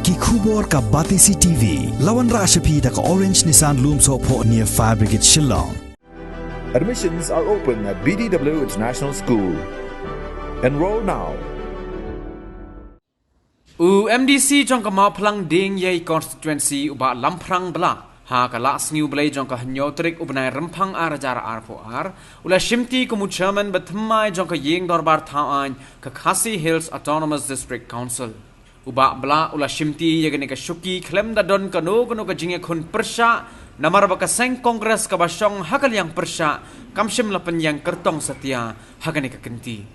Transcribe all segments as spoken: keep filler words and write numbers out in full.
Ki khubor ka Batesi T V, la wanrah sha phi da ka Orange Nissan Lumsohphoh near Fire Brigade Shillong. Admissions are open at B D W International School. Enroll now. U M D C jong ka Mawphlang Dieng Yei Constituency u Bah Lamphrang Blah, ha ka Lah Sngi U Blei jong ka hynñiew tarik u bnai Rymphang ar hajar arphew ar, u la shimti kum u chairman ba thymmai jong ka Ïing Dorbar Thaw Aiñ ka Khasi Hills Autonomous District Council. U Bah Blah u la shimti ïa kane ka shuki khlem da don kano kano ka jingïakhun pyrshah, namar ba ka seng Congress kaba shong ha ka liang pyrshah kam shym la pynïeng kyrtong satia ha kane ka kynti.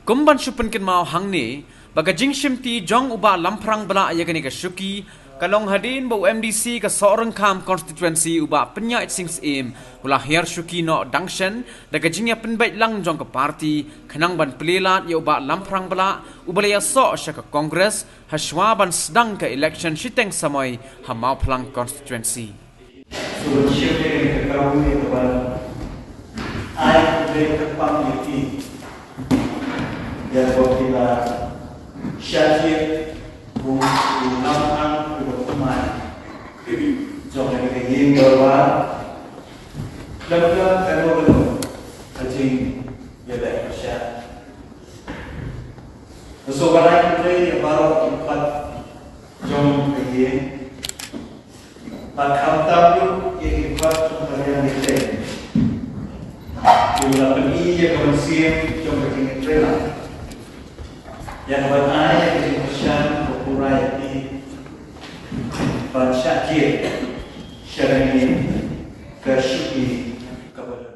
Kum ban shu pynkynmaw hangne ba ka jingshimti jong u Bah Lamphrang Blah ïa kane ka shuki ka long hadien ba u M D C ka Sohryngkham Constituency u Bah Pynïaid Sing Syiem u la hiar shuki noh dang shen da ka jingïapynbeit lang jong ka party khnang ban plie lad ïa u Bah Lamphrang Blah uba la ïasoh sha ka Congress hashwa ban sdang ka election shiteng samoi ha Mawphlang Constituency. So ban shim ïa kane ka kam ïa ka ban ai khublei kyrpang ïa phi ïa kaba phi la shah jied kum u Lamphrang uba thymmai jong kane ka Ïing Dorbar khlem da kano kano ka jingïaleh pyrshah. Nga sngewbha ban ai khublei ïa baroh ki khot jong ka ïing. Bad khamtam ruh ïa ki khot jong ka liang ïatei kiba la pyni ïa ka mynsiem jong ka jingïatreilang ïa ka ban ai ïa ka jingkyrshan ba pura ïa phi ban shah jied sha kane ka shuki kaba don.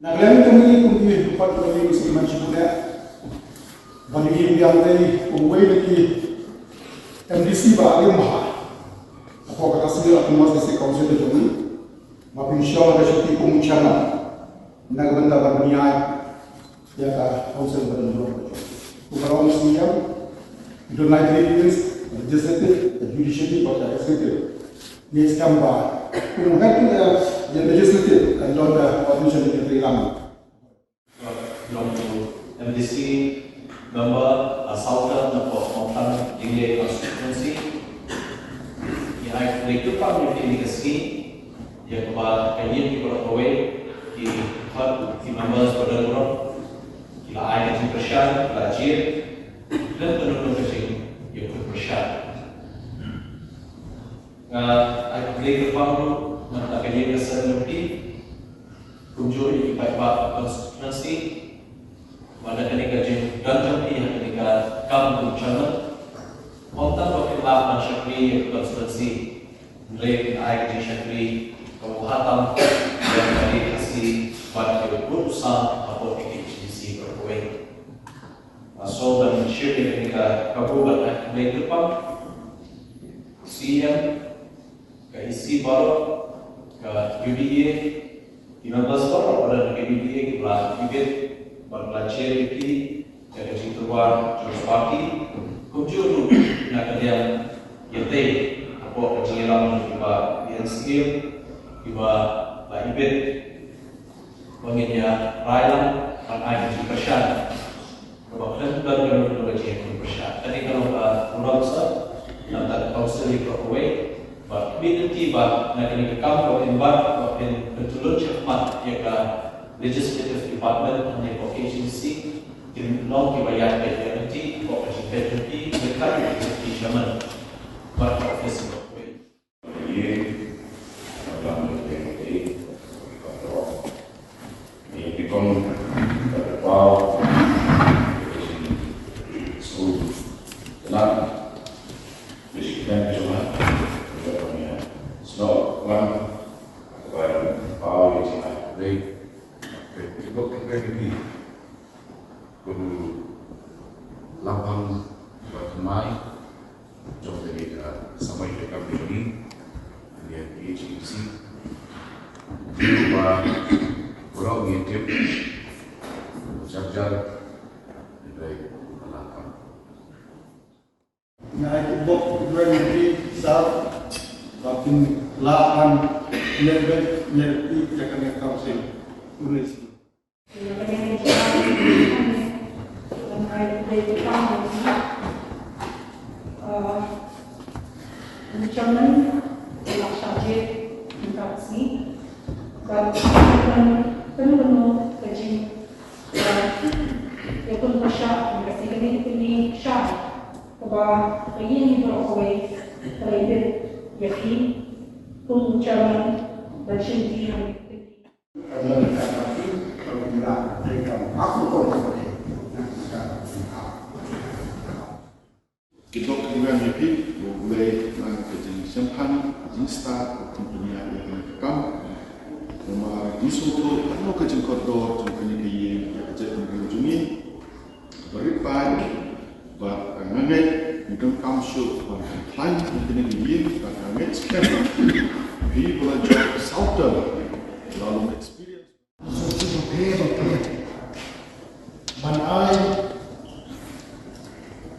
Na ka liang jong ngi kum ki khot jong ka ïing, sngewbha ban sngewbha ban ïa ngi biang dei kum uwei na ki M D C ba rim bha hapoh ka Khasi Hills Autonomous District Council ka jong ngi, ba phin shong ha ka shuki kum u chairman na ka bynta ban pynïaid ïa ka council ba don jong ngi. Kum ka long C E M, ki don lai three wings, legislative, judiciary bad ka executive. Ngi sngewbha kum head of the legislative kan don ka coordination ïa ka treilang. Long to M D C member, a South Camp, na pok Mawphlang Dieng Yei Constituency. Ngi ai khublei kyrpang ïa phi ha kane ka sngi ïa kaba ka ïing baroh kawei, ki khot, ki members ba don baroh ki la ai ka jingkyrshan, ki la jied khlem kano kano ka jingïakhun pyrshah. Nga ai khublei kyrpang ruh na ka bynta ka ïing ka sem jong phi, kumjuh ïa ki paidbah constituency, ba da kane ka jingdon jong phi ha kane ka kam kum chairman, ym tang ba phin lah ban shakri ïa ka constituency, hynrei phin ai ka jingshakri kaba bha tam ïa ka ri Khasi bad ïa u bunsien hapoh ka K H A D C baroh kawei. Nga sngewbha ban shim ïa kane ka kabu ban ai khublei kyrpang. C E M, ka E C baroh, ka U D A, ki members baroh ba don ha ka U D A kiba la ibit bad la jied ïa phi da ka jingtyrwa jong ka party, kumjuh ruh na ka liang ïatei hapoh ka jingïalam jong i Bah N C M kiba la ibit ba ngin ïa rai lang ban ai ka jingkyrshan kaba khlem don kano kano ka jingïakhun pyrshah. Kane ka long ka burom sir na ka bynta ka council baroh kawei. Bad nga kyrmen ïa phi ba na kane ka kam kaba phin bat, ba phin pyntylun shakhmat ïa ka legislative department hangne hapoh K H A D C, kin long kiba ïaid beit ïa lynti hapoh ka jingpeit jong phi, ïa ka jingpeit jong phi chairman bad ka office baroh kawei. Ïa, Kum Lamphrang ba thymmai jong kane ka samoi treikam jong ngi, ïa K H A D C. Ba baroh ngi tip jar jar, hynrei ba Lamphrang. Nga ai khublei ïa phi sir, ba phin lah ban leh beit ïa phi ïa kane ka council. Khublei shibun. Chairman, la shah jied mynta ka sngi. Bad chairman, kano kano ka jing, eh, ïa pynpasha ka sngi kane, kane ka sngi kaba ka ïing baroh kawei ka la ïeit ïa phi kum u chairman ban shim ki ha kane ka sngi. Ki doh ki weng ïa phi, U Blei na ka jingshemphang, ka jingstad, ka jingpynïaid ïa kane ka kam. Namar ngi sngewthuh katno ka jingkordor jong kane ka ïing ïa ka jaitbynriew jong ngi. Ba rit paid, bad nga ngeit ngi donkam shuh ban khlaiñ ïa kane ka ïing, bad nga ngeit skhem phi ba la jop saw term la long experience. Ban ai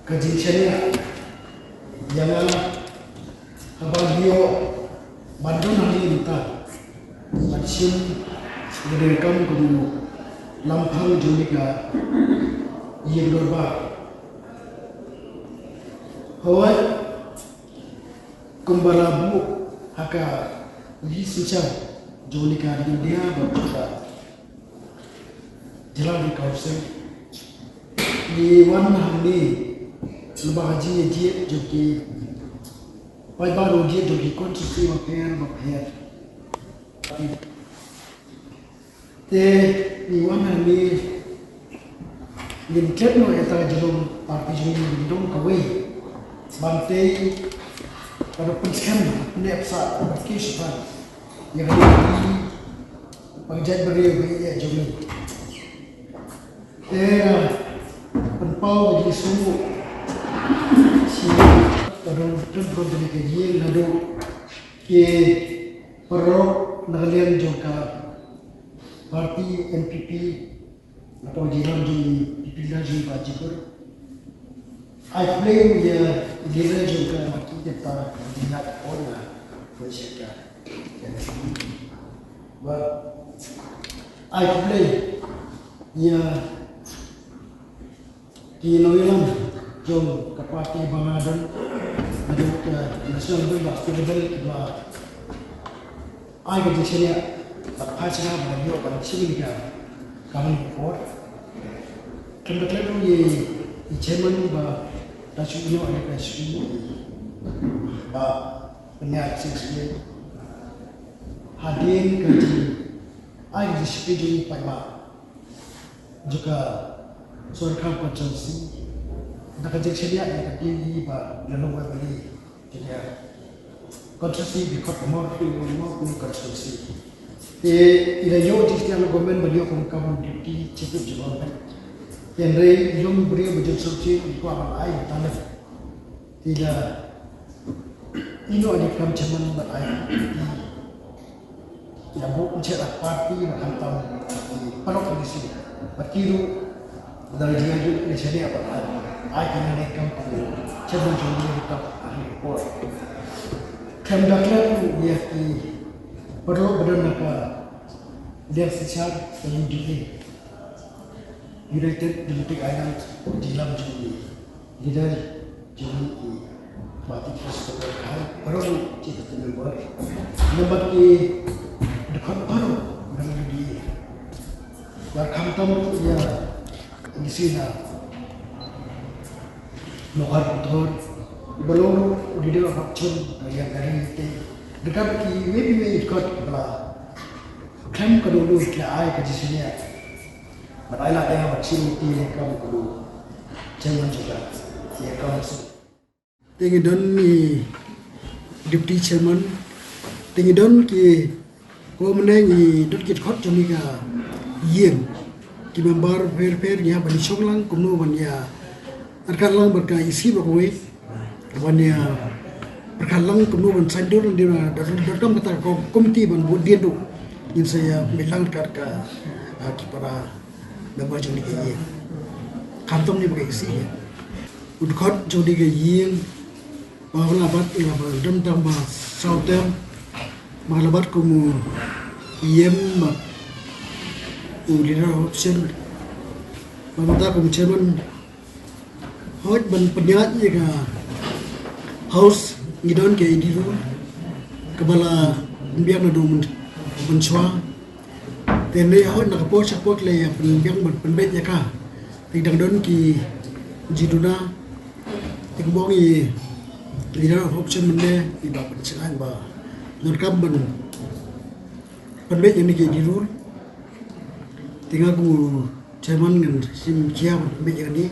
ka jingshaniah ïa nga haba ïoh ban don hangne mynta ban shim ïa ka kam kum u lamphang jong kane ka ïing dorbar. Hooid, kumba la buh ha ka legislature jong kane ka ri India bad jong ka Jylla Council, ngi wan hangne lyngba ka jingïajied jong ki paidbah, jingïajied jong ki constituency bapher bapher. Te ngi wan hangne ngin tip noh ïa kata ka jinglong party jong ngi, ngin don kawei ban tei, ban pynskhem, ban pynsah, ban pynskhem ïa kane ka ba ka jaitbynriew ba ïeit jong ngi. Te nga pynpaw ka jingsngewnguh sha ka dong, dong, dong kane ka ïing, naduh ki paralok na ka liang jong ka party N P P, napoh jingïalam jong i P P leader jong i Bah Jibor. Ai khublei ïa i leader jong ka Marki, te ta jingïaid ong nga khublei shibun. Ba ai khublei ïa ki nongïalam jong ka party ba nga don, naduh ka national level, bad state level, kiba ai ka jingshaniah bad phai sha nga ban ïoh ban shim ïa ka common report. Khlem da klet ruh ïa i chairman ba da shu ïoh ïa ka shu ba pynïaid shisien hadien ka jingai ka jingshitom jong i paidbah jong ka Sohryngkham constituency, da ka jingshaniah ïa ka T E ba la long M L A jong ka constituency, dkhot ka Mawryngkneng constituency. Te i la ïoh jingshaniah na government ban ïoh kum u deputy chief whip jong government. Te hynrei i long briew ba jong sawsien, i kwah ban ai talent. Te i la ïoh ïa ka kam chairman bad ai ïa buh pynshai da ka party, bad khamtam ki paralok ki shu bad ki ruh da la jia ju ïa shaniah bad ai, ai kane ka kam kum u chairman jong ngi, ka kam ha kane ka por. Khlem da klet ruh ïa ki paralok ba don ha ka liang synshar ka U D A, United Democratic Alliance, jingïalam jong i leader jong i party People's Party, baroh ki chief member, namar ki dkhot baroh na U D A. Bad khamtam ruh ïa i sina Nohar Puthor, ba long ruh u leader of opposition ka liang ka ri te. Dkhot kiwei kiwei ki dkhot ba la khlem ka dulu ki la ai ka jingshaniah. Bad ai lad ïa nga ban shim ïa ka kam kum u chairman jong ka ïa ka council. Te ngi don i deputy chairman, te ngi don ki, ko mynne ngi don ki dkhot jong kane ka ïing, ki member pher pher, ngi hap ban shong lang kumno ban ïa ryngkat lang bad ka E C baroh kawei ban ïa pyrkhat lang kumno ban saiñdur lyndet, da donkam kata ka komiti ban bud dien ruh ngin sa ïa mih lang ryngkat ka, ah, ki para member jong kane ka ïing. Khamtam ne ba ka E C ïa u dkhot jong kane ka ïing ba nga la bat, nga la bat don tang ba saw term, ba nga la bat kum u E M bad u leader of opposition, bad mynta kum u chairman. Hooid, ban pynïaid ïa ka House Ngi don ka AD rule kaba la pynbiang naduh mynshuwa. Te hynrei hooid na ka por sha ka por ki la ïa pynbiang ban pynbeit ïa ka. Te dang don ki jingduna. Te kumba ngi, ngi don option mynne, ngi ba pynshai ba donkam ban pynbeit ïa kine ki AD rule. Te nga kum u chairman ngan shim khia ban pynbeit ïa kane.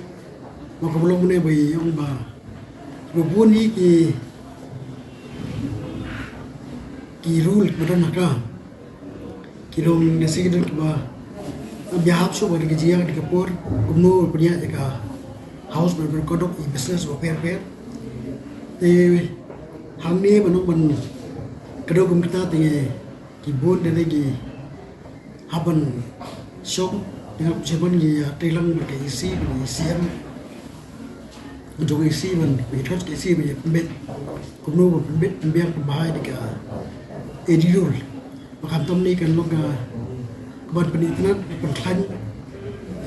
Ba ka long mynne ba ïa ong ba, ba bun hi ki, ki rule ba don ha ka, ki long ne shi ki don kiba ym ïahap shuh bad ka jingïaid ka por, kumno pynïaid ïa ka house, ban pynkodok ïa business bapher bapher. Te hangne ban ong ban kdew kum kita te ngi, ki bun de ki hap ban shong, te nga kum chairman ngi ïa trei lang bad ka EC, bad ka ECM, jong EC ban, ban ïa trust ka EC ban ïa pynbeit kumno ban pynbeit, pynbiang, pynbha ïa ka AD rule. Ba khamtam ne kan long ka, ka ban pynitynnad, pynkhlaiñ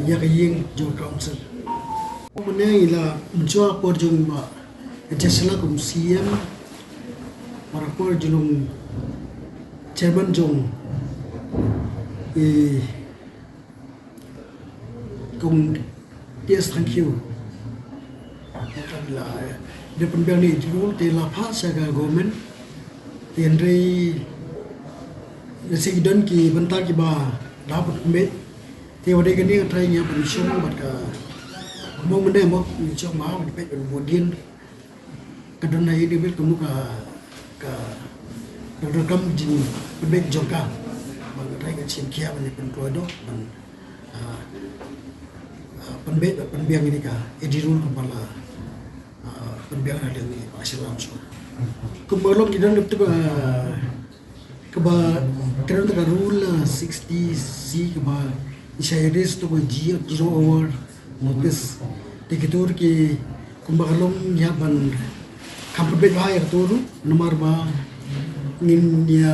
ïa ka ïing jong ka council. Mynne ngi la mynshuwa por jong Bah Jesla kum CEM, bad ka por jong chairman jong i Kum, yes, thank you. Kan la, eh, da pynbiang ne AD rule te la pass sha ka government. Te hynrei, lehse ki don ki bynta kiba la pynbeit. Te wat dei kane nga trai ngi ïa pynshong bad ka, mo mynne mo, pynshong ma, pynbeit, pynbudien. Ka don ha ïing ïa ka bil kumno ka, ka, ka donkam jingpynbeit jong ka. Ba nga trai ngan shim khia ban ïa pynkloi doh ban, ah, ah, pynbeit, pynbiang ïa kane ka AD rule kumba la, ah, pynbiang ha ïing ïa ka Bah Shillong shuwa. Kumba long ki don kata ka, kaba, ka don kata ka rule, ah, sixty C kaba i shah raise to ka zero hour notice. Te kito ki kumba ka long ïa ban kham pynbeit bha ïa kito ruh namar ba ngin ïa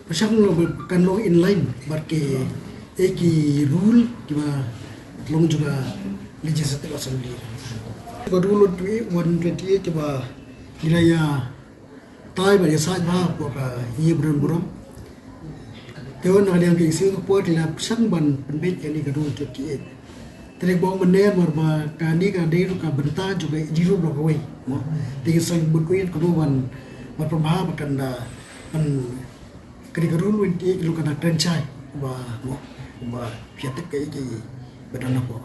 pyrshang long ba kan long in line bad ki, eh, ki rule kiba long jong ka Legislative Assembly. Ka rule one twenty-eight, one twenty-eight kiba ngi la ïa tai bad ïa sait bha hapoh ka ïing burom burom. Te na ka liang ka EC ka por ki la pyrshang ban pynbeit ïa kane ka rule twenty-eight. Te lada ong mynne namar ba kane ka dei ruh ka bynta jong ka AD rule block kawei, mo. Te ngi sngewbha ban, ban pynbha ba kan da ban, kane ka rule twenty-eight ka long ka dang kren shai ba, mo, ba phi ïa tip kaei kaei ba don hapoh.